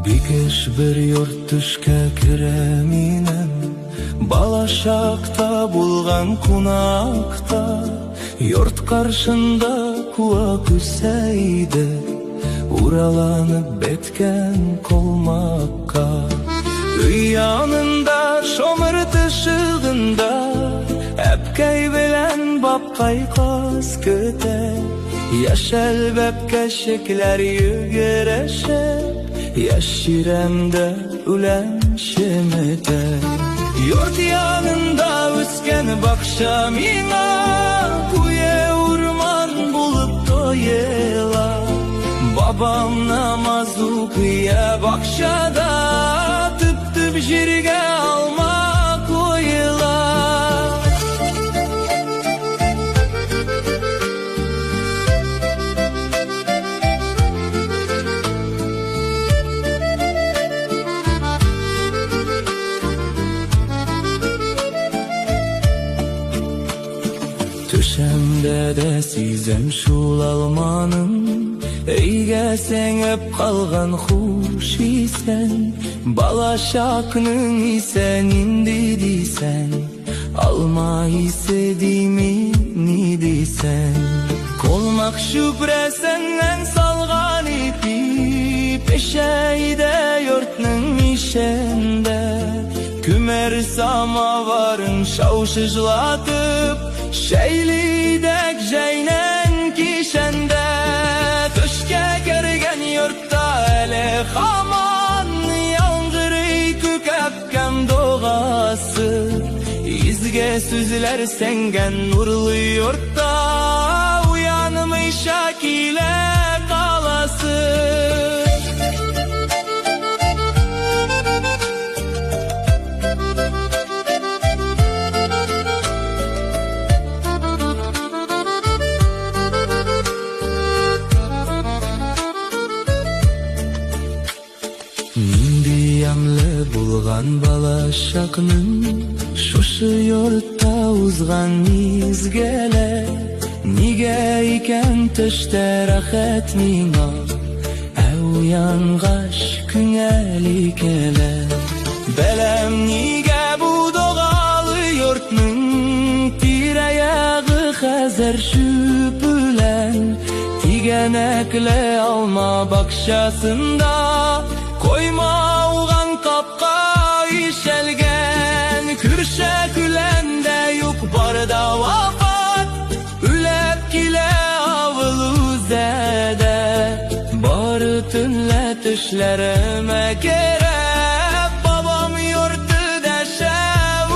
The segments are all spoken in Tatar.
Бикеш бер йорт төшкә керә минем, Балачакта булган кунакта. Йорт каршында куак үсә иде, Ураланып беткән колмакка. Өй янында шомырт ышыгында Әбкәй белән бабкай каз көтә. Яшел бәбкәчекләр йөгерешеп, Яшь чирәмдә үлән чеметә. Йорт янында үскән бакча миңа Куе урман булып тоела. Бабам намаз укый бакчада, Төп-төп җиргә алма коела. Төшемдә дә сизәм шул алманың Өйгә сеңеп калган хуш исен. Балачакның исе нинди дисәң, Алма исе дими, ни дисәң. Колмак чүпрәсеннән салган ипи Пешә иде йортның мичендә. Күмер самаварын шау чыжлатып, Шәйли идек җәйнең кичендә. Төшкә кергән йортта әле һаман Яңгырый күк әбкәм догасы. Изге сүзләр сеңгән нурлы йортта Уянмыйча килә каласы. Нинди ямьле булган балачакның Шушы йортта узган мизгеле. Нигә икән төштә рәхәт миңа, Ә уянгач күңел икеле. Беләм нигә бу догалы йортның Тирә-ягы хәзер чүп үлән. Тигәнәкле алма бакчасында Койма ауган, капка ишелгән. Күрше күлән дә юк, бар да вафат, Гөрләп килә авыл үзе дә. Бары төнлә төшләремә кереп, Бабам йорты дәшә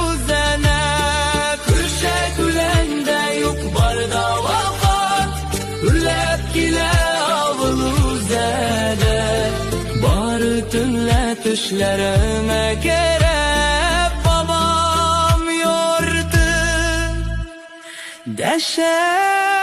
үзенә. Күрше күлән дә юк, бар да вафат, Гөрләп килә авыл үзе дә. Бары төнлә төшләремә кереп, Бабам йорты дәшә.